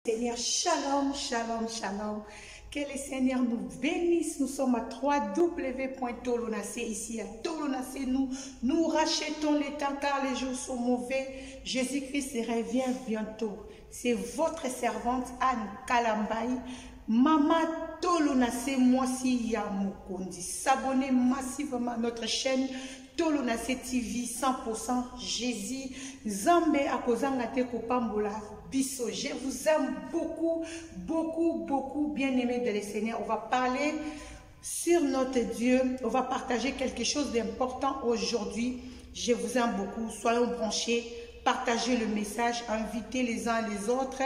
Seigneur, shalom, shalom, shalom. Que le Seigneur nous bénisse. Nous sommes à 3w.tolonacé ici à Tolonacé. Nous, nous rachetons les temps car les jours sont mauvais. Jésus-Christ revient bientôt. C'est votre servante Anne Kalambayi. Mama Tolonacé, mwasi ya mokonzi. S'abonner massivement à notre chaîne Tolonacé TV 100% Jésus. Nzambe akozanga te kopambola biso. Je vous aime beaucoup, beaucoup, beaucoup, bien-aimés de le Seigneur. On va parler sur notre Dieu. On va partager quelque chose d'important aujourd'hui. Je vous aime beaucoup. Soyons branchés. Partagez le message. Invitez les uns les autres.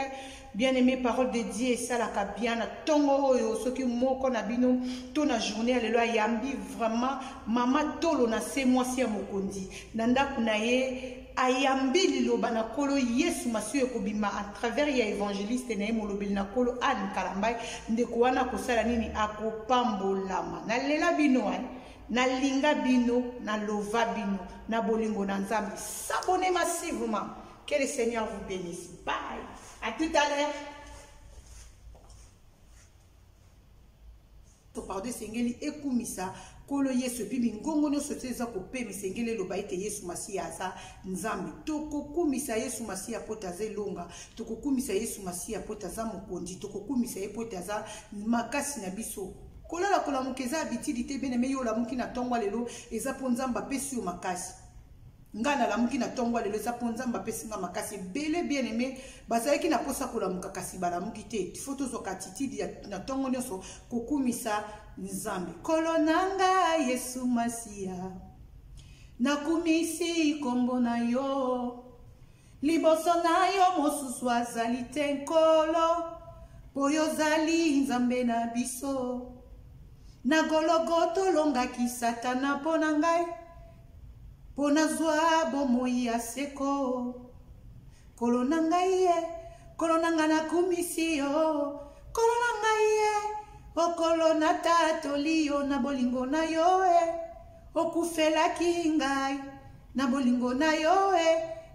Bien-aimé, parole de Dieu esalaka bien na tongo oyo soki moko na bino to na journée ya lelo ayambi vraiment mama tolo na se mwasi ya mokonzi na ndako na ye ayambi liloba na nkolo yesu masiya ekobima à travers ya évangéliste na ye molobeli na nkolo anne kalambai ndeko wana akosala nini akopambolama nalela bino eh? nalinga bino nalova bino na bolingo na nzambe s'abonner massivement que le seigneur vous bénisse bye à tout à l'heure to pardon esengeli ekumisa nkolo yesu epi mingongo nyonso te eza kopema esengeli eloba ete yesu masiya aza nzambe tokokumisa yesu masiya mpo te aza elonga tokokumisa yesu masiya mpo te aza mokonzi tokokumisa ye mpo te aza makasi na biso kolala kolamuka eza abitidi te bien aime yo olamuki na ntongo lelo eza mpo nzambe apesi yo makasi ngai nalamuki na ntongo lelo eza mpo nzambe apesi ngai makasi ebele bien aime bazalaki na mposa kolamuka kasi balamuki te fo tozwaka attitude na ntongo nyonso kokumisa nzambe nkolo na ngai yesu masiya nakumisi nkombo na yo liboso na yo mosusu azali te nkolo mpo yo ozali nzambe na biso na gologo tolongaki satana mpo na ngai mpo nazwa bomoi ya seko nkolo na ngai ye nkolo na ngai nakumisi yo nkolo na ngai ye okolo natatoli yo na bolingo na yo e okufelaki ngai na bolingo na yo e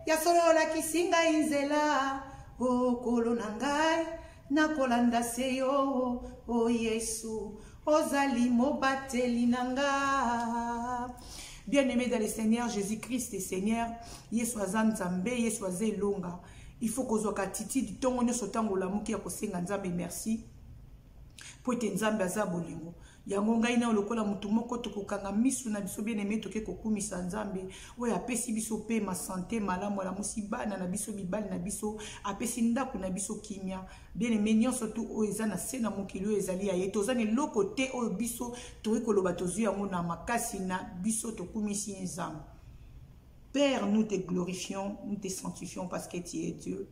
ya solo olakisi ngai nzela okolo na ngai nakolanda se yo o yesu ozali mobateli na nga bien-aimé dans le seigneur jésus-christ et seigneur yesu aza nzambe yesu aza elonga il faut kozwaka attitude ntongo nyonso ntango olamuki ya kosenga nzambe merci mpo ete nzambe aza bolingo yango ngai nayo lokola motu moko tokokanga misu na biso bien aime toke kokumisa nzambe oyo apesi biso pema sante malamu alamusi bana na biso mibali na biso apesi ndako na biso kimia bien aime nyonso tu oyo eza na se na mokili oyo ezali ya ye toza na eloko te oyo biso tokoki koloba tozwi yango na makasi na biso tokumisi nzambe Père, nous te glorifions, nous te sanctifions parce que tu es Dieu.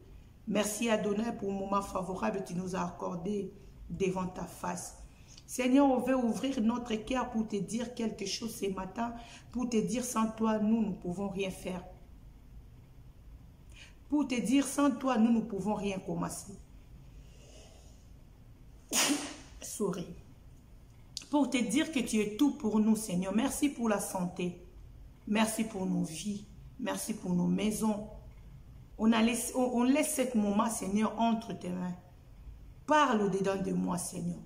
Merci Adonai pour le moment favorable que tu nous as accordé devant ta face. Seigneur, on veut ouvrir notre cœur pour te dire quelque chose ce matin, pour te dire sans toi, nous ne pouvons rien faire. Pour te dire sans toi, nous ne pouvons rien commencer. Sorry. Pour te dire que tu es tout pour nous, Seigneur. Merci pour la santé. Merci pour nos vies. Merci pour nos maisons. On, a laissé, on, on laisse ce moment, Seigneur, entre tes mains. Parle au-dedans de moi, Seigneur.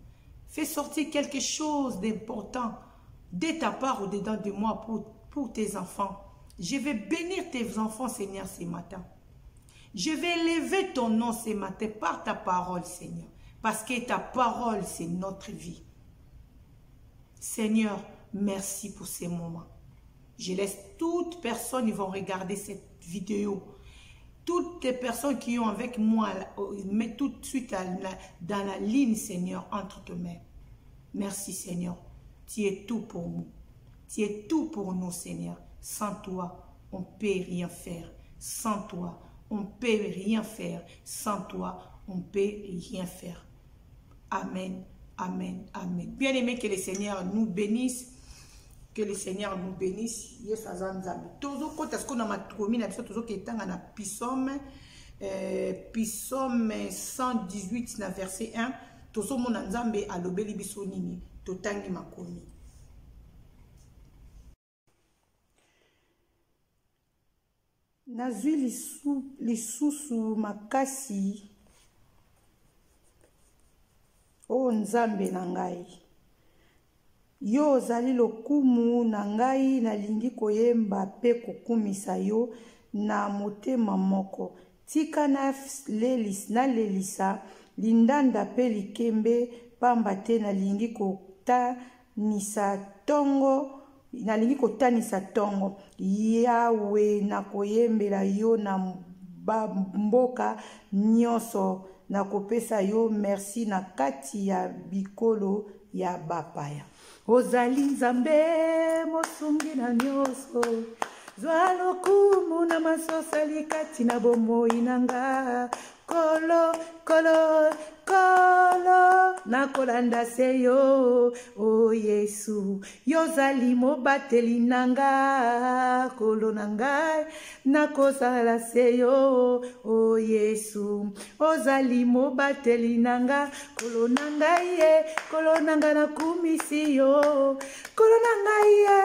Fais sortir quelque chose d'important de ta part au-dedans de moi pour, pour tes enfants. Je vais bénir tes enfants, Seigneur, ce matin. Je vais élever ton nom ce matin par ta parole, Seigneur. Parce que ta parole, c'est notre vie. Seigneur, merci pour ces moments. Je laisse toutes personnes qui vont regarder cette vidéo. Toutes les personnes qui ont avec moi, mets tout de suite dans la ligne, Seigneur, entre tes mains. Merci, Seigneur. Tu es tout pour nous. Tu es tout pour nous, Seigneur. Sans toi, on ne peut rien faire. Sans toi, on ne peut rien faire. Sans toi, on ne peut rien faire. Amen, amen, amen. Bien-aimé, que le Seigneur nous bénisse. Que le Seigneur nous bénisse. Yesu aza nzambe. Tozokota sikoyo na makomi na biso tozoketanga na Psaume euh, Psaume 118 na verset 1 tozomona nzambe alobeli biso nini totangi makomi. Nazwi lisusu makasi. O Nzambe na ngai, yo ozali lokumu na ngai, nalingi koyemba mpe kokumisa yo na motema moko. Tika nalelisa lindanda mpe likembe, pamba te nalingi kotanisa tongo nalingi kotanisa tongo. Yawe, nakoyembela yo na bamboka nyonso, nakopesa yo merci na kati ya bikolo ya bapaya. Ozali Nzambe mosungi na nyonso, zwa lokumu na masosali kati na bomoi na nga. Kolo, kolo, kolo, nakolanda se yo. O Yesu, yozali mobateli na nga, kolo na ngai, nakozala se yo. O Yesu, ozali mobateli na nga, kolo na ngai ye, kolo na nga, nakumisi yo. Kolo na ngai ye,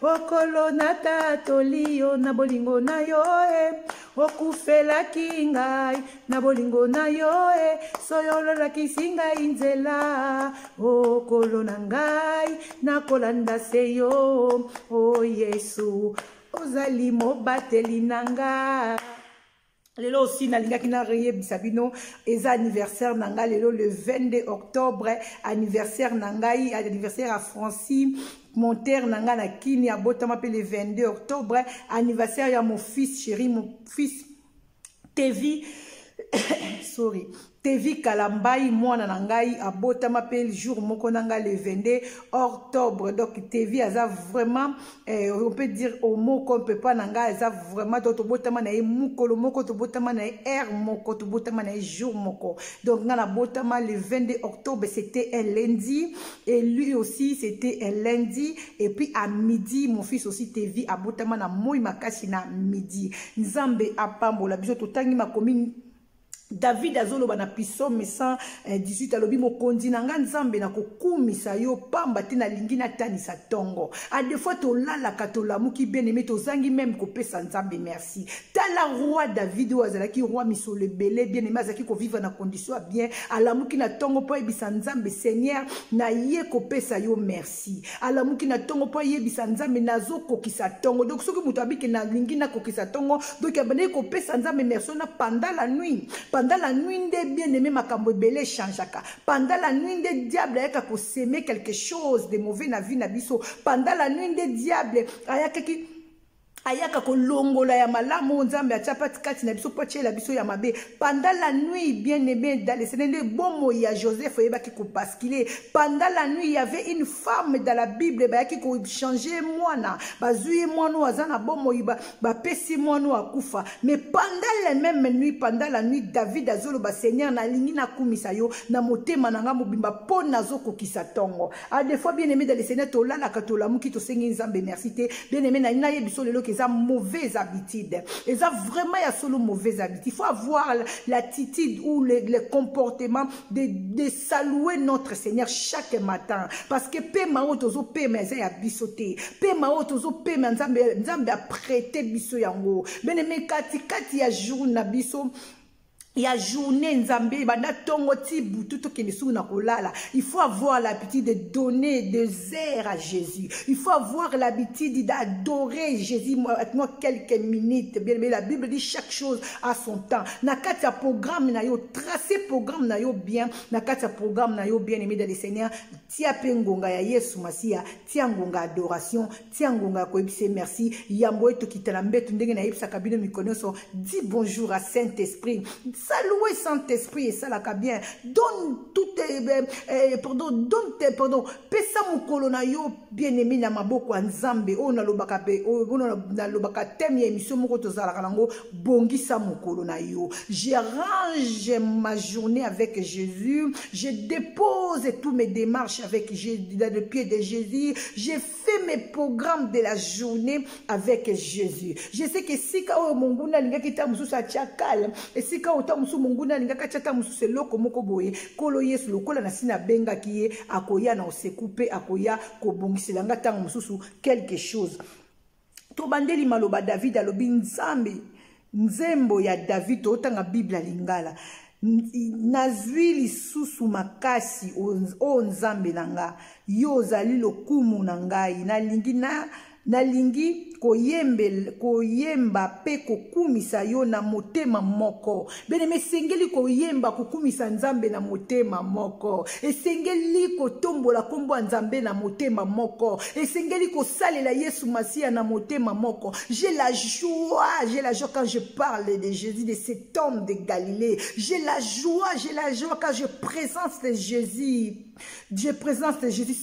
okolo natatoli yo na bolingo na yo e, okufelaki ngai na bolingo na yo e, soyo ololakisi ngai nzela, okolo na ngai, nakolanda se yo. O Yesu, ozali mobateli na nga. Lelo aussi nalingaki nayebisa bino, eza anniversaire na ngai lelo, le 22 octobre, anniversaire na ngai, anniversaire ya Francis Montere na ngai na Kini, abotama mpe le 22 octobre, anniversaire ya mon fils chéri, mon fils Tevi, sorry, Tevi Kalambai, mwana na ngai, abotama mpe jour moko na ngai, le 22 octobre. Donc Tevi aza vraiment, on peut dire, au moko mpe pa na ngai, aza vraiment, donc tobotama na ye mokolo moko, tobotama na ye heure moko, tobotama na ye jour moko. Donc ngai nabotama le 22 octobre, c'était un lundi, et lui aussi c'était un lundi, et puis à midi, mon fils aussi Tevi abotama na moi makasi na midi. Nzambe apambola biso. Totangi makomi. David azoloba na Psaume 118, alobi: "Mokonzi na nga Nzambe, nakokumisa yo, pamba te nalingi natanisa ntongo." A des fois tolalaka, tolamuki, bien aimé, tozangi même kopesa Nzambe merci. Tala roi David oyo azalaki roi, misolo ebele, bien aimé, azalaki kovivre na condition ya bien. Alamuki na ntongo mpo ayebisa Nzambe: "Seigneur, naye kopesa yo merci." Alamuki na ntongo mpo ayebisa Nzambe: "Nazokokisa ntongo." Donc soki moto abiki nalingi nakokisa ntongo, donc abandaki kopesa Nzambe merci na pendant la nuit. Pendant la nuit nde, bien aimé, makambo ebele echangeaka. Pendant la nuit nde diable ayaka kosemer quelque chose de mauvais na vie na biso. Pendant la nuit nde diable ayaka kolongola ya malamu oyo Nzambe atia pati kati na biso mpo atiela biso ya mabe. Pendant la nuit, bien aimé dans le Seigneur, nde bomoi ya Joseph oyebaki kobasculer. Pendant la nuit, il y avait une femme dans la Bible, bayaki kochanger mwana, bazwi ye mwana oyo aza na bomoi, bapesi mwana oyo akufa. Mais pendant la même nuit, pendant la nuit, David azoloba: "Seigneur, nalingi nakumisa yo na motema na nga mobimba mpo nazokokisa ntongo." A des fois, bien aimé dans le Seigneur, tolalaka, tolamuki, tosengi Nzambe merci te. Bien aimé, nalingi nayebi biso lelo eza mauvaise habitude, eza vraiment ya solo mauvaise habitude. Il faut avoir l'attitude ou le comportement de saluer notre Seigneur chaque matin, parce que pema oyo tozopema eza ya biso te. Pema oyo tozopema, Nzambe, Nzambe aprêter biso yango. Bien aimé, katikati ya jour na biso, ya journée, Nzambe, banda ntongo ti butu, tokende suku na kolala, il faut avoir l'habitude de donner des heures à Jésus. Il faut avoir l'habitude d'adorer Jésus, moi, quelques minutes. Bien, mais la Bible dit: "Chaque chose a son temps." Na kati ya programme na yo, tracer programme na yo bien. Na kati ya programme na yo, bien aimé dans le Seigneur, tia mpe ngonga ya Yesu Masiya, tia ngonga adoration, tia ngonga ya koyebisa merci. Yambo oyo tokita na mbeto, ndenge nayebisaka bino mikolo nyonso, dis bonjour à Saint Esprit, salouer Saint Esprit esalaka bien. Donne tout, pardon, donne, pardon, pesa mokolo na yo, bien aimé, na maboko ya Nzambe. Oyo nalobaka mpe, oyo nalobaka, thème ya émission moko tozalaka nango: bongisa mokolo na yo. Je range ma journée avec Jésus, je dépose tous mes démarches avec Jésus, dans le pied de Jésus. Je fais mes programmes de la journée avec Jésus. Je sais que esika oyo monguna alingaki ta mosusu atia kale, esika oyo ta mosusu monguna alingaki atia ta mosusu eloko moko boye, Nkolo Yesu, lokola na nsi nabengaki ye, akoya na oseku mpe akoya kobongisela nga ntango mosusu quelque chose. Tobandeli maloba. David alobi: Nzambe, nzembo ya David, tootanga Bible ya Lingala. Nazwi lisusu makasi, o Nzambe na nga, yo ozali lokumu na ngai. Nalingi na nalingi koyemba mpe kokumisa yo na motema moko. Bien-aimé, esengeli koyemba kokumisa Nzambe na motema moko. Esengeli kotombola nkombo ya Nzambe na motema moko. Esengeli kosalela Yesu Masiya na motema moko. J'ai la joie, j'ai la joie quand je parle de Jésus, de cet homme de Galilée. J'ai la joie, j'ai la joie quand je présente Jésus. Je présente Jésus.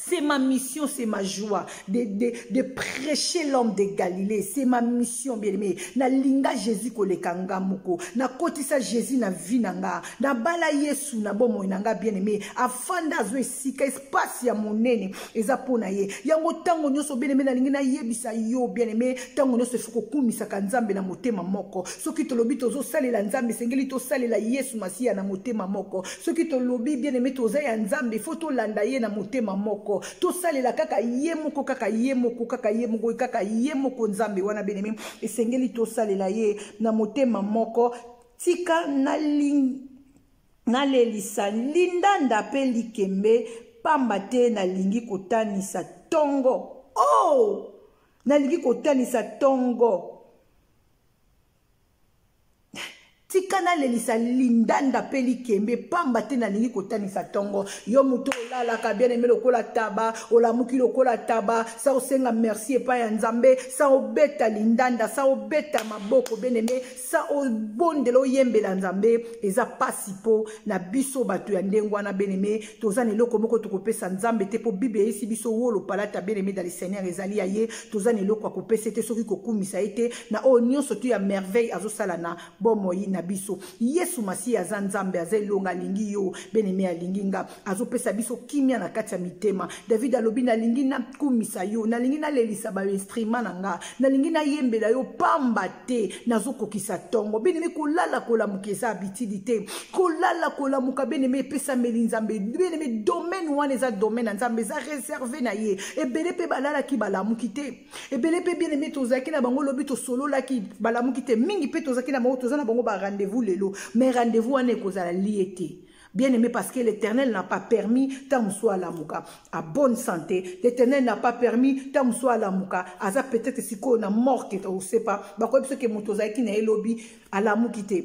C'est ma mission, c'est ma joie de prêcher l'homme de Galilée. C'est ma mission, bien-aimé. Nalinga Jésus koleka nga moko. Nakotisa Jésus na vie na nga. Nabala Yesu na bomoi na nga, bien-aimé. Afanda azwa esika, espace ya monene eza mpo na ye. Yango ntango nyonso, bien-aimé, nalingi nayebisa yo, bien-aimé, ntango nyonso il faut kokumisaka Nzambe na motema moko. Soki tolobi tozosalela Nzambe, esengeli tosalela Yesu Masiya na motema moko. Soki tolobi, bien-aimé, toza ya Nzambe, faut tolanda ye na motema moko. Tosalela kaka ye moko, kaka ye moko, kaka ye moko, kaka ye moko Nzambe wana, bien-aimé, esengeli tosalela ye na motema moko. Tika nalelisa lindanda mpe likembe, pamba te nalingi kotanisa tongo. Oh, nalingi kotanisa tongo. Tika nalelisa lindanda mpe likembe, pamba te nalingi kotanisa ntongo. Yo moto olalaka, bien aimé, lokola taba, olamuki lokola taba, sa osenga merci epai ya Nzambe, sa obeta lindanda, sa obeta maboko, bien aimé, sa obondela, oyembela Nzambe, eza pasi mpo na biso bato ya ndenge wana. Bien aimé, toza na eloko moko tokopesa Nzambe te, mpo Bible eyesi biso wolo palata, bien aimé dans le Seigneur, ezali ya ye. Toza na eloko ya kopesa te soki kokumisa ye te na oyo nyonso tu ya merveille azosala na bomoi na biso. Yesu Masiya aza Nzambe, aza elonga, alingi yo, bien-aimé, alingi nga, azopesa biso kimia na kati ya mitema. David alobi: nalingi nakumisa yo, nalingi nalelisa bainstrument na nga, nalingi nayembela yo, pamba te nazokokisa ntongo. Bien-aimé, kolala kolamuka eza habitude te. Kolala kolamuka, bien-aimé, epesameli Nzambe. Bien-aimé, domaine wana eza domaine ya Nzambe, eza réservé na ye. Ebele mpe balalaki, balamuki te. Ebele mpe, bien aimé, tozalaki na bango lobi, tosololaki, balamuki te. Mingi mpe tozalaki na bango, toza na bango barendez-vous lelo, mais rendez-vous wana ekozala lie te, bien aimé, parce que l'Éternel n'a pas permis tant mosusu alamuka à bonne santé. L'Éternel n'a pas permis tant mosusu alamuka, aza peut-être sikoyo na morgue, on sait pas. Bakoyebi soki moto ozalaki na ye lobi alamuki te,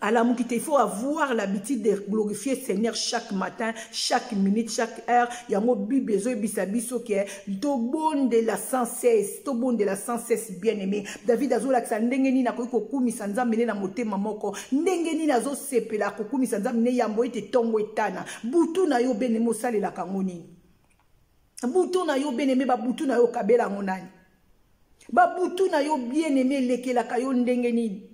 alamuki te. Il faut avoir l'habitude de glorifier Seigneur chaque matin, chaque minute, chaque heure. Yango Bible ezoyebisa biso ke tobondela sans cesse, tobondela sans cesse. Bien aimé, David azolakisa ndenge nini akoki kokumisa Nzambe nde na motema moko, ndenge nini azosepela kokumisa Nzambe nde yambo ete ntongo etana. Butu na yo, bien aimé, osalelaka yango nini? Butu na yo, bien aimé, babutu na yo okabela yango nani? Babutu na yo, bien aimé, elekelaka yo ndenge nini?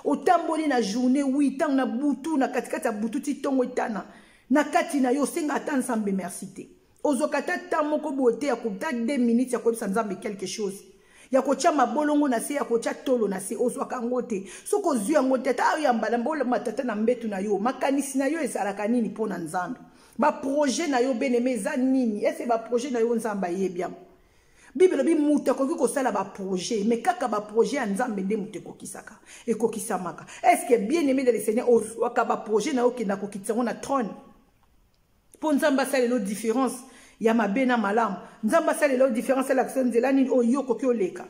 Otamboli na journée, wi, ntango na butu, na katikati ya butu ti ntongo etana, na kati na yo osenga ata Nzambe merci te? Ozwaka ata ta moko boye te ya kota 2 minutes ya koyebisa Nzambe quelque chose, ya kotya mabolongo na se, ya kotya tolo na se? Ozwaka yango te. Soki ozwi yango te, ata oyambala mboloma tata na mbetu na yo, makanisi na yo ezalaka nini mpo na Nzambe? Baprojet na yo, bien-aimé, eza nini? Ese baprojet na yo, Nzambe ayebi yango? Bible elobi moto akoki kosala baprojet, mais kaka baprojet ya Nzambe nde moto ekokisaka, ekokisamaka. Est ce que, bien aimé de le Seigneur, ozwaka baprojet na yo, okenda kokitisa yango na trône mpo Nzambe asalela différence ya mabe na malamu, Nzambe asalela différence, alakisa nzela nini oyo yo okoki oleka?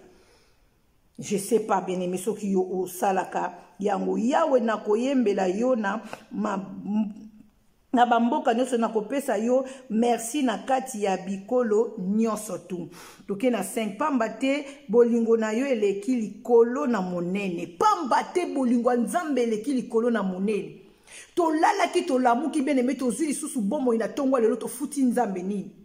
Je sais pas, bien aimé, soki yo osalaka yango. Yawe, nakoyembela yo na bamboka nyonso, nakopesa yo merci na kati ya bikolo nyonso tu. Toke na 5. Pamba te bolingo na yo eleki likolo na monene. Pamba te bolingo ya Nzambe eleki likolo na monene. Tolalaki, tolamuki, bien aimé, tozwi lisusu bomoi na ntongo lelo, tofuti Nzambe nini?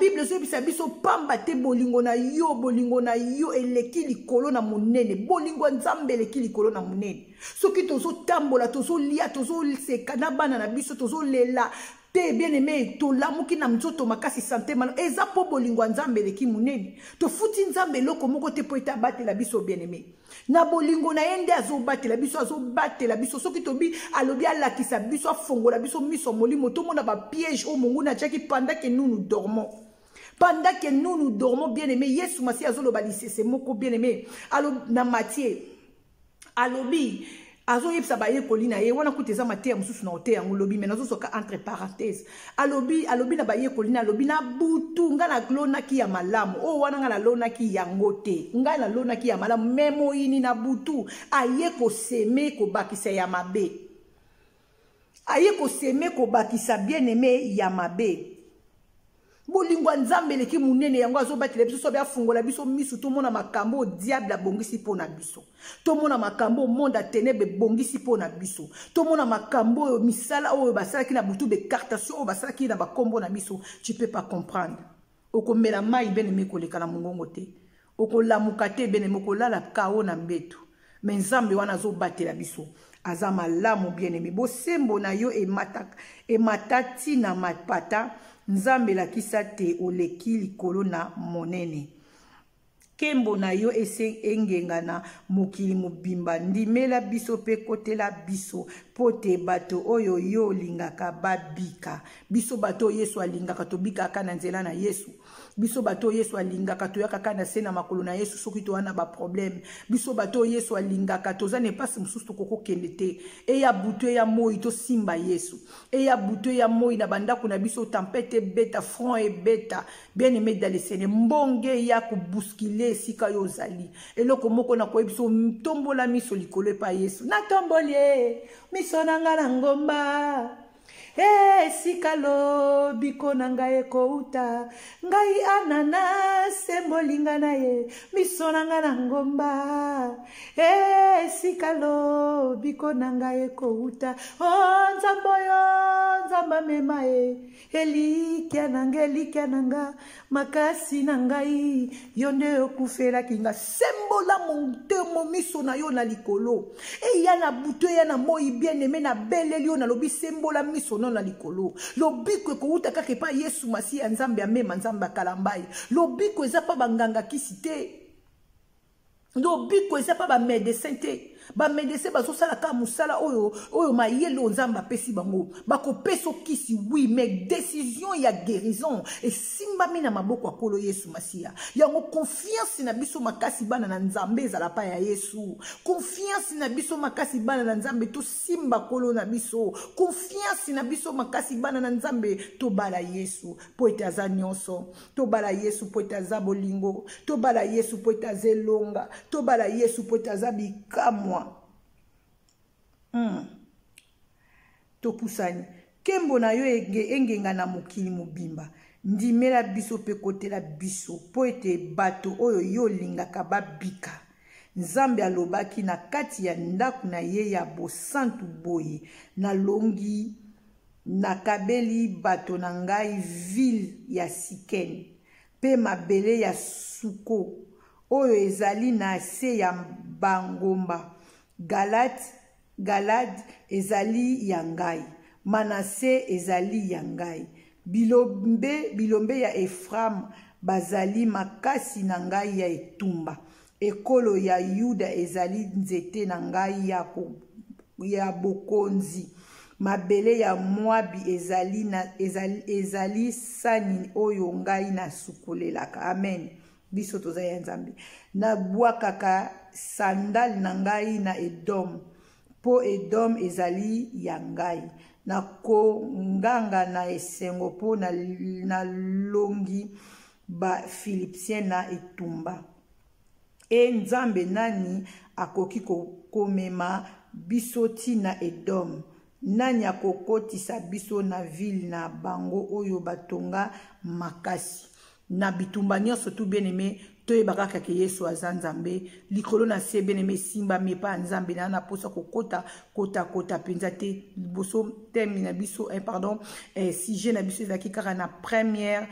Bible ezoyebisa biso: pamba te bolingo na yo, bolingo na yo eleki likolo na monene. Bolingo ya Nzambe eleki likolo na monene. Soki tozotambola, tozolia, tozoseka na bana na biso, tozolela te, bien aimé, tolamuki na nzoto makasi, santé malamu, eza mpo bolingo ya Nzambe eleki monene. Tofuti Nzambe eloko moko te mpo ete abatela biso. Bien aimé, na bolingo na ye nde azobatela biso, azobatela biso. Soki tobi alobi alakisa biso, afongola biso miso molimo, tomona bapiège oyo monguna atiaki pendant que nous nous dormons, pendant que nous nous dormons. Bien aimé, Yesu Masi azoloba lisese moko, bien aimé, na Matthieu, alobi Azoyebisa bayekoli na ye wana, kuta eza mateya mosusu na oteya yango lobi, me nazosoka entre parenthèse. Alobi, alobi na bayekoli na, alobi na butu, ngai nalonaki ya malamu oyo wana, ngai nalonaki yango te, ngai nalonaki ya malamu, me moyini na butu aye kosemer, kobakisa ya mabe, aye kosemer, kobakisa, bien aimé, ya mabe. Bolingo ya Nzambe eleki monene, yango azobatela biso. Soki afungola biso misu, tomona makambo oyo diable abongisi mpo na biso, tomona makambo oyo monde ya ténèbre ebongisi mpo na biso, tomona makambo oyo, misala oyo basalaki na butu, baincantation oyo basalaki na bakombo na biso. Tu peux pas comprendre. Okomela mai, bien-aimé, koleka na mongongo te, okolamuka te, bien-aimé, okolala kao na mbeto. Me Nzambe wana azobatela biso, aza malamu, bien-aimé. Bosembo na yo emata, emata ntina mapata. Nzambe, elakisa te oleki likolo na monene. Nkembo na yo ese engenga na mokili mobimba. Ndimela biso mpe kotela biso, mpo te bato oyo yo olingaka babika. Biso bato oyo Yesu alingaka, tobikaka na nzela na Yesu. Biso bato oyo Yesu alingaka, toyaka kaka na se na makolo na Yesu soki toza na baproblème. Biso bato oyo Yesu alingaka, toza na epasi mosusu tokokokende te. Eya butu, eya moi, tosimba Yesu. Eya butu, eya moi, na bandako na biso, tempête ebeta, front ebeta, bien aimé dans le Seigneur, mbonge ya kobousculer esika oyo ozali, eloko moko na koyebi biso: tombola miso likolo epai Yesu. Natomboli ye miso na nga na ngomba, esika lobiko na ngai ekouta. Ngai anana sembolinga na ye miso na ngai na ngomba, esika lobiko na ngai ekouta. O Nzambe oyo, Nzambe amema ye, elikya na nga, elikya na nga, makasi na ngai, yo nde okufelaki nga. Sembola motemo, miso na yo na likolo. Eya na butu, eya na moi, bien aimé, nabeleli yo, nalobi sembola miso no na likolo. Lobiko ekowuta kaka epai Yesu Masiya, Nzambe amema, Nzambe akalambai. Lobiko eza mpa banganga kisi te, lobiko eza mpa bamédecin te. Bamédecin bazosala kaka mosala oyo mayele oyo Nzambe apesi bango. Bakopesa okisi, oui, mais décision ya guérison esimbami na maboko ya Nkolo Yesu Masiya. Yango confiance na biso makasi, bana na Nzambe, ezala pa ya Yesu. Confiance na biso makasi, bana na Nzambe, tosimba Nkolo na biso. Confiance na biso makasi, bana na Nzambe, tobala Yesu mpo ete aza nyonso. Tobala Yesu mpo ete aza bolingo. Tobala Yesu mpo ete aza elonga. Tobala Yesu mpo ete aza bikamwa. Topusani. Nkembo na yo engenga na mokili mobimba. Ndimela biso mpe kotela biso, mpo ete bato oyo yo olingaka babika. Nzambe alobaki na kati ya ndako na ye ya bosantu boye: Nalongi, nakabeli bato na ngai ville ya Sikene mpe mabele ya Suko oyo ezali na se ya bangomba. Galate, Galad ezali ya ngai, Manase ezali ya ngai, bilombe, bilombe ya Eframe bazali makasi na ngai ya etumba. Ekolo ya Yuda ezali nzete na ngai ya bokonzi. Mabele ya Moabi ezali sani oyo ngai nasukolelaka. Amen. Biso toza ya Nzambe. Nabwakaka sandale na ngai na Edom, mpo Edom ezali ya ngai. Nakonganga na esengo mpo nalongi Bafilipsien na etumba. E Nzambe, nani akoki komema biso ntina Edom? Nani akokotisa biso na ville na bango oyo batonga makasi? Na bitumba nyonso tu, bien aimé, toyeba kaka ke Yesu aza Nzambe likolo na se. Bien aimé, esimbami epai ya Nzambe. Na mposa kokota kota kota mpenza te. Liboso thème na biso, pardon, sujet na biso ezalaki kaka na première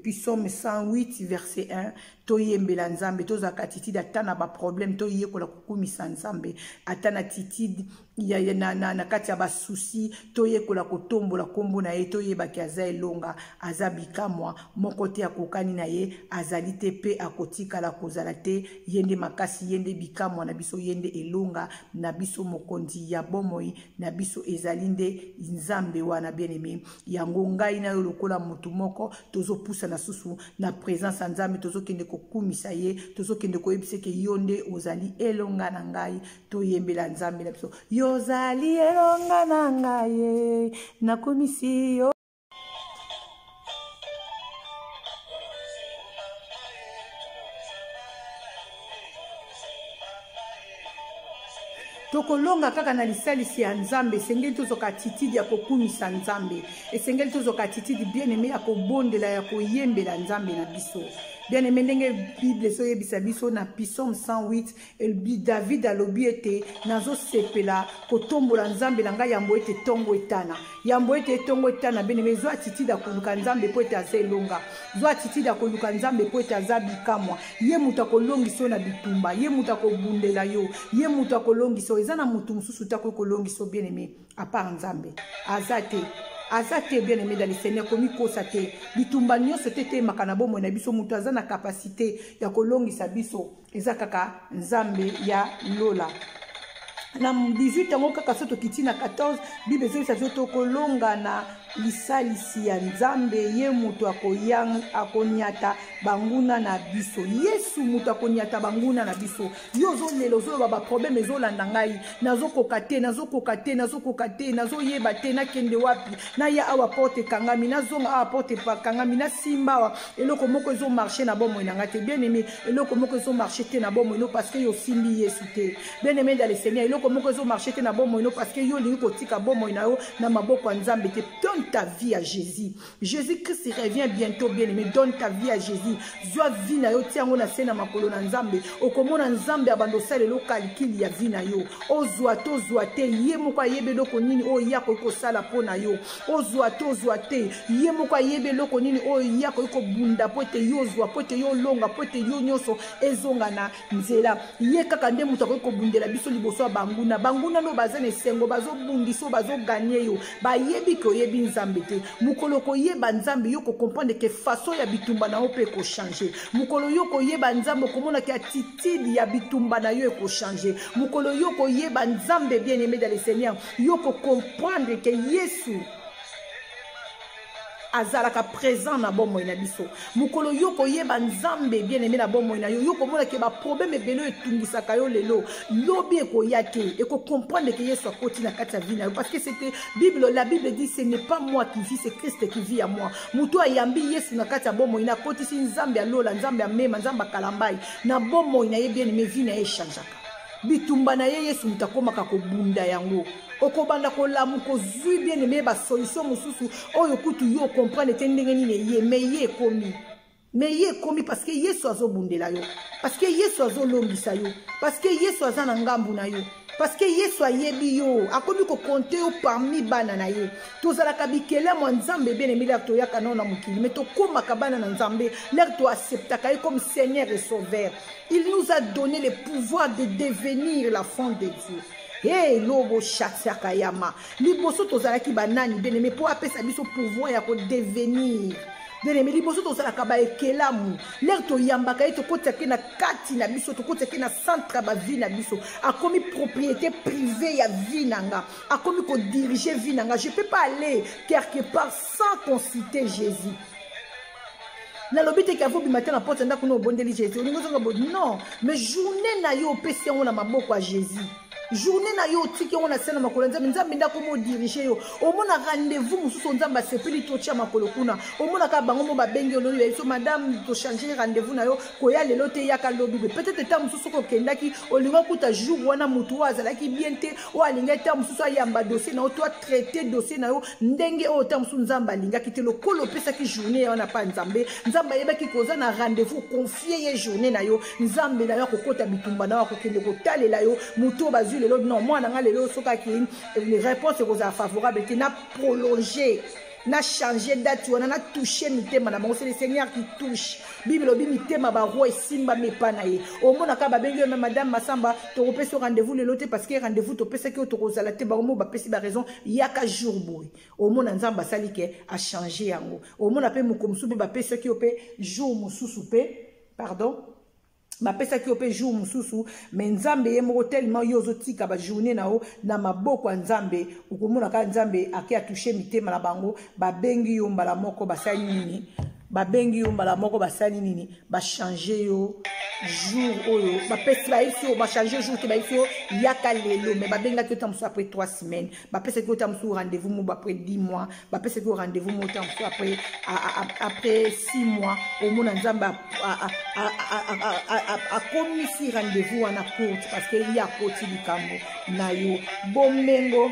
psaume 108 verset 1. Toyembela Nzambe, tozalaka attitude ata na baproblème, toyekola kokumisa Nzambe ata na attitude ya, na kati ya basusi, toyekola kotombola nkombo na ye. Toyebaki aza elonga, aza bikamwa, moko te akokani na ye, azali te mpe akotikala kozala te. Ye nde makasi, ye nde bikamwa na biso, ye nde elonga na biso, mokonzi ya bomoi na. na biso ezali nde Nzambe wana. Bien aimé, yango ngai na yo lokola motu moko tozopusana susu na présence ya Nzambe, tozokende kokumisa ye, tozokende koyebisa ke yo nde ozali elonga na ngai. Toyembela Nzambe na biso: yo ozali elonga na ngai, nakumisi yo. Tokolonga kaka na lisalisi ya Nzambe. Esengeli tozwaka attitude ya kokumisa Nzambe, esengeli tozwaka attitude, bien aimé, ya kobondela, ya koyembela Nzambe na biso. Bien aimé, ndenge Bible ezoyebisa biso na Psaume 108, David alobi ete: nazosepela kotombola Nzambe na ngai yambo ete ntongo etana, yambo ete ntongo etana. Bien aimé, zwa attitude ya koluka Nzambe mpo ete aza elonga. Zwa attitude ya koluka Nzambe mpo ete aza bikamwa. Ye moto akolongisa yo na bitumba, ye moto akobundela yo, ye moto akolongisa yo. Eza na moto mosusu te akoki kolongisa yo, bien aimé, à part Nzambe. Aza te, aza te. Bien aimé dans le Seigneur, komikosa te. Bitumba nyonso te temaka na bomoi na biso. Moto aza na capacité ya kolongisa biso eza kaka Nzambe ya lola. Na 18 yango kaka, so tokiti na 14, Bible ezoyebisa biso: tokolonga na lisalisi ya Nzambe, ye moto akoniata banguna na biso. Yesu moto akoniata banguna na biso. Yo ozolela, ozoloba: baproblème ezolanda ngai, nazokoka te, nazokoka te, nazokoka te, nazoyeba te nakende wapi, naya awa porte ekangami, nazonga awa porte ekangami, nasimba awa, eloko moko ezomarcher na bomoi na ngai te. Bien aimé, eloko moko ezomarcher te na bomoi no parce que yo osimbi Yesu te. Bien aimé dans le Seigneur, eloko moko ezomarcher te na bomoi no parce que yo olingi kotika bomoi na yo na maboko ya Nzambe te. Donne ta vie à Jésus. Jésus Christ revient bientôt. Bien aimé, donne ta vie à Jésus. Zwa vie na yo, tia yango na se na makolo na Nzambe. Okomona Nzambe abanda osalela okalikili ya vie na yo. Ozwa to ozwa te, ye moko ayebi eloko nini oyo ye akoki kosala mpo na yo. Ozwa to ozwa te, ye moko ayebi eloko nini oyo ye akoki kobunda mpo ete yo ozwa, mpo ete yo olonga, mpo ete yo nyonso ezonga na nzela. Ye kaka nde moto akoki kobundela biso liboso ya banguna. Banguna no baza na esengo, bazobundisa oyo bazogagner yo. Bayebi ke oyebi Nzambe te. Mokolo koyeba Nzambe, yo kocomprendre ke façon ya bitumba na yo mpe ekochanger. Mokolo yo koyeba Nzambe, okomona ke attitude ya bitumba na yo ekochanger. Mokolo yo koyeba Nzambe, bien aimé dans le Seigneur, yo kocomprendre ke Yesu azalaka présent na bomoi na biso. Mokolo yo koyeba Nzambe, bien aimé, na bomoi na yo, yo komona ke baproblème ebele oyo etungisaka yo lelo, lobi ekoya te. Ekocomprendre ke Yesu akoti na kati ya vie na yo, parce que c'était bible la Bible dit: ce n'est pas moi qui vis, c'est Christ qui vit à moi. Moto ayambi Yesu na kati ya bomoi na, akotisi Nzambe ya lola, Nzambe amema, Nzambe akalambai na bomoi na ye, bien aimé, vie na ye echangeaka. Bitumba na ye, Yesu moto akomaka kobunda yango. Okobanda kolamuka, ozwi, bien aimé, basolution mosusu oyo kutu yo ocomprendre te ndenge nini eye, mais ye ekomi, mais ye ekomi, parce que Yesu azobundela yo, parce que Yesu azolongisa yo, parce que Yesu aza na ngambu na yo, parce que Yesu ayebi yo, akomi kocompter yo parmi bana na ye. Tozalaka bikelemo ya Nzambe, bien aimé, l'heure toyaka nao na mokili, mais tokómaka bana na Nzambe l'heure toacceptaka ye comme Seigneur et Sauveur. Il nous a donné le pouvoir de devenir l'enfant de Dieu. Hey, lobo shatiaka yama. Liboso tozalaki banani, bien aimé, mpo apesa biso pouvoir ya kodevenir? Bien aimé, liboso tozalaka baekelamu. L'heure toyambaka ye, tokotiaki na kati na biso, tokotiaki na centre ya bavie na biso. Akomi propriété privée ya vie na nga, akomi kodiriger vie na nga. Je peux pas aller quelque part sans consulter Jésus. Nalobi te ke avobima te na porte ya ndako na obondeli Jésus, olingi ozonga bo. Non, mais journée na yo, opesi yango na maboko ya Jésus. Journée na yo, otiki yango na se na makolo ya Nzambe. Nzambe nde akoma odiriger yo. Omona rendez-vous mosusu, Nzambe asepeli totia makolo kuna, omonaka bango mo babengi yo lobi biso: madame, tochanger rendez-vous na yo, koya lelo te, yaka lobi. Boye peut-être ta mosusu soki okendaki, olingi okuta jour wana motu oyo azalaki bien te, oyo alingaki ta mosusu ayamba dossier na yo to atraiter dossier na yo ndenge oyo ta mosusu Nzambe alingaki te. Lokola opesaki journée wana pa Nzambe, Nzambe ayebaki koza na rendez-vous, confier ye journée na yo, Nzambe na yo akokota bitumba na yo, akokende kotalela yo motu oyo bazwi lelo. Non, mwana nga lelo soki akei, réponse ekozala favorable te, na prolonger, na changer date wana, na touche mitema na bango. C'est le Seigneur qui touche. Bible elobi mitema baroi esimbami epa na ye. Omonaka babengi yo: madame Masamba, tokopesi yo rendez-vous lelo te, parce que rendez-vous topesaki yo, tokozala te. Bango mo bapesi baraison, yaka jour boye. Omona Nzambe asali ke achanger yango. Omona mpe moko mosusu mpe bapesaki yo mpe jour mosusu mpe, pardon. Bapesaki yo mpe jour mosusu, me Nzambe ye moko, tellement yo ozotika bajournée na yo na maboko ya Nzambe, okomona kaka Nzambe ake atouche mitema na bango. Babengi yo mbala moko, basali nini? Babengi yo mbala moko, basali nini? Bachange yo jour oyo bapesi, bayebisi yo bachange jour te, bayebisi yo yaka lelo. Me babengaki yo ta mosusu après 3 semaines, bapesaki yo ta mosusu rendez-vous mo après 10 mois, bapesaki yo rendez-vous mo ta mosusu après 6 mois. Omona Nzambe akomisi rendez-vous wana courte, parce que ye akoti likambo na yo. Bomengo,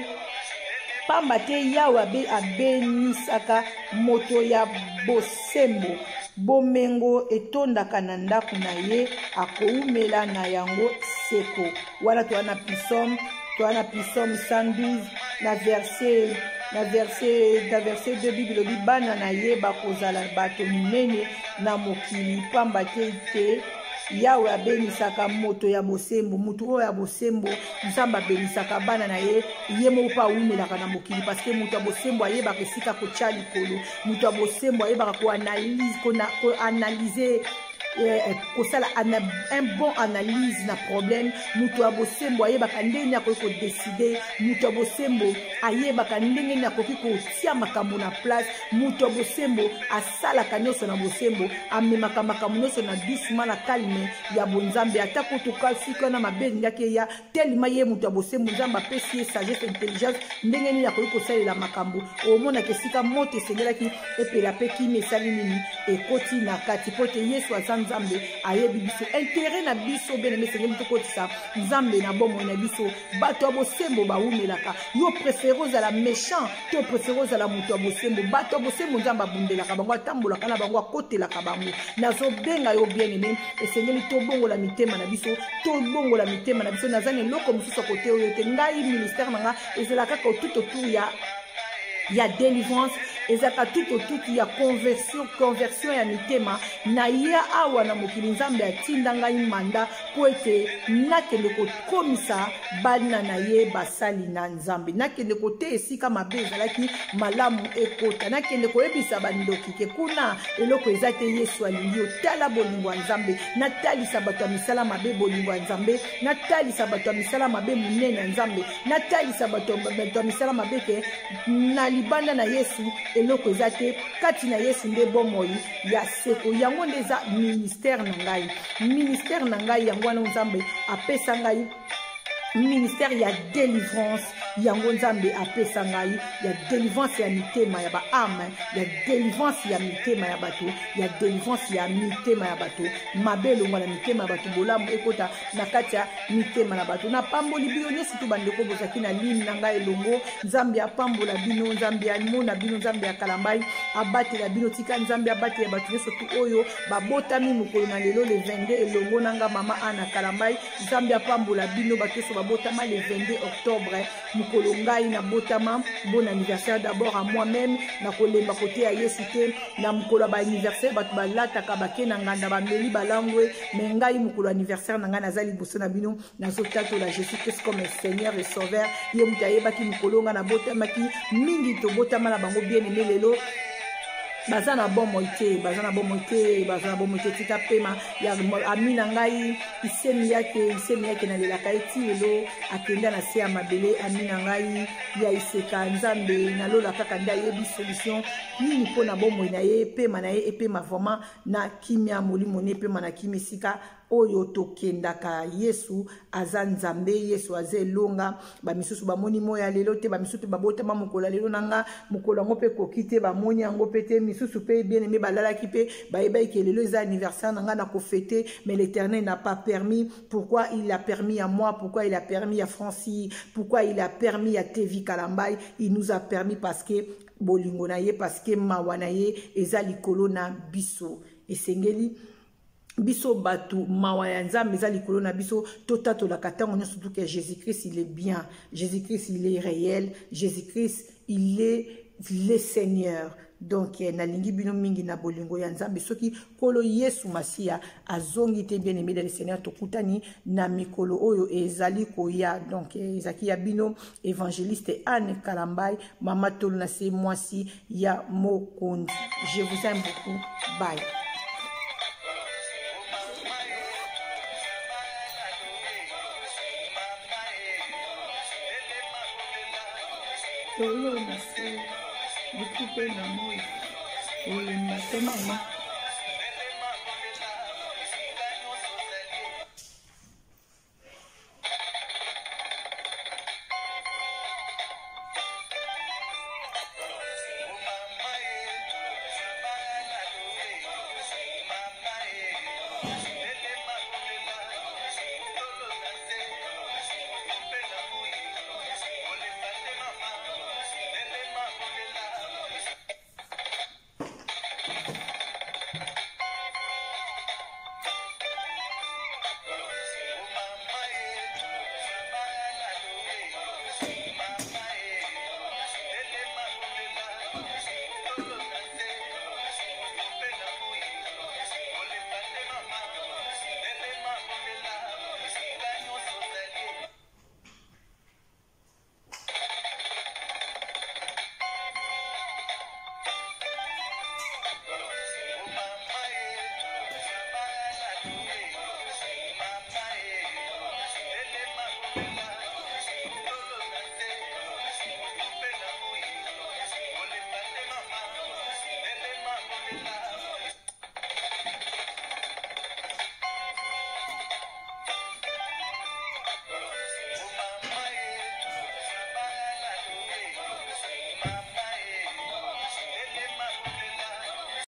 pamba te Yawe abenisaka moto ya bosembo. Bomengo etondaka na ndako na ye, akowumela na yango seko. Wana toza na Psaume, toza na Psaume 112 na verset 2. Bible elobi: bana na ye bakozala bato minene na mokili, pamba te te Yawe abenisaka moto ya bosembo. Moto oyo ya bosembo, Nzambe abenisaka bana na ye, ye moko mpe awumelaka na mokili, parce que moto ya bosembo ayebaka esika kotya likolo. Moto ya bosembo ayebaka koanalyse, kosala un bon analyse na problème. Moto ya bosembo ayebaka ndenge nini akoki kodécider. Moto ya bosembo ayebaka ndenge nini akoki kotia makambo na place. Moto ya bosembo asalaka nyonso na bosembo, amemaka makambo nyonso na doucement, na calme ya bonzambe. Ata kotoka sika na mabe elingaki eya, telema ye moto ya bosembo, Nzambe apesi ye sagesse, intelligence, ndenge nini akoki kosalela makambo. Omonaka esika moto esengelaki epela mpe kimi esali nini? Ekoti na kati, mpo te Yesu aza Nzambe, ayebi biso, intérêt na biso. Bien-aimé, esengeli tokotisa Nzambe na bomoi na biso. Bato ya bosembo bawumelaka. Yo préféré ozala méchant to préféré ozala moto ya bosembo? Bato ya bosembo, Nzambe abundelaka bango, atambolaka na bango, akotelaka bango. Nazobenga yo, bien aimé, esengeli tobongola mitema na biso, tobongola mitema na biso. Naza na eloko mosusu akote oyo te. Ngai, ministère na nga ezala kaka tout autour ya délivrance, ezalaka tout autour ya conversion, conversion ya mitema. Na ye awa na mokili, Nzambe atinda ngai mandat mpo ete nakende kokomisa bana na ye basali na Nzambe, nakende kote esika mabe ezalaki, malamu ekota, nakende koyebisa bandoki ke kuna eloko eza te, Yesu alingi yo, tala bolingo ya Nzambe, natalisa bato ya misala mabe bolingo ya Nzambe, natalisa bato ya misala mabe monene ya Nzambe, natalisa bato ya misala mabe ke na libanda na Yesu eloko eza te, kati na Yesu nde bomoi ya seko. Yango nde eza ministère na ngai, ministère na ngai yango wana. Nzambe apesa ngai ministère ya délivrance, yango Nzambe apesa ngai ya délivrance ya mitema ya baâme, ya délivrance ya mitema ya bato, ya délivrance ya mitema ya bato. Mabe elongwa na mitema ya bato, bolamu ekota na kati ya mitema na bato. Napamboli bino nyonso to bandeko bozalaki na ligne na ngai elongo. Nzambe apambola bino, Nzambe amona bino, Nzambe ya Kalambai abatela bino. Tika Nzambe abatela bato nyonso tu oyo babotami mokolo na lelo le 22 elongo na nga, mama Ana Kalambai. Nzambe apambola bino, bato nyonso babotama le 22 octobre, mokolo ngai nabotama. Bon anniversaire d'abord à moi-même. Nakolemba koteya Yesu te. Na mokolo ya baanniversaire, bato balataka, bake na nganda, bameli, balangwe, me ngai, mokolo anniversaire na ngai, naza liboso na bino, nazotatola Jésus Christ comme Seigneur et Sauveur. Ye moto ayebaki mokolo ngai nabotamaki. Mingi tobotama na bango, bien aimé, lelo baza na bomoi te, baza na bomoi te, baza na bomoi te. Tika pema ya ami na ngai Isemi Yake, Isemi Yake, nalelaka ye ti lelo, akenda na se ya mabele. Ami na ngai ya Iseka, Nzambe nalola kaka nde ayebi solution nini mpo na bomoi na ye. Pema na ye epema vraiment na kimia, molimo ne epema na kimia esika oyo tokendaka. Yesu aza Nzambe, Yesu aza elonga. Bamisusu bamoni moi ya lelo te, bamisusu mpe babotama mokolo ya lelo na nga, mokolo yango mpe ekoki te, bamoni yango mpe te. Misusu mpe, bien aimé, balalaki mpe bayebaki ke lelo eza anniversaire na ngai, na kofêter, mais l'Éternel n'a pas permis. Pourquoi il a permis à moi? Pourquoi il a permis à Francis? Pourquoi il a permis à Tevi Kalambai? Il nous a permis parce que bolingo na ye, parce que mawa na ye eza likolo na biso. Esengeli biso bato mawa ya Nzambe eza likolo na biso, totatolaka ntango nyonso tuke Jésus Christ il est bien, Jésus Christ il est réel, Jésus Christ il est le Seigneur. Donc nalingi bino mingi na bolingo ya Nzambe. Soki Nkolo Yesu Masiya azongi te, bien aimé dans le Seigneur, tokutani na mikolo oyo ezali koya. Donc ezalaki ya bino évangéliste Anne Kalambai, mama tolo na se, mwasi ya mokonzi. Je vous aime beaucoup, bye. Tolo na se, butu mpe na moi, olemba te mama.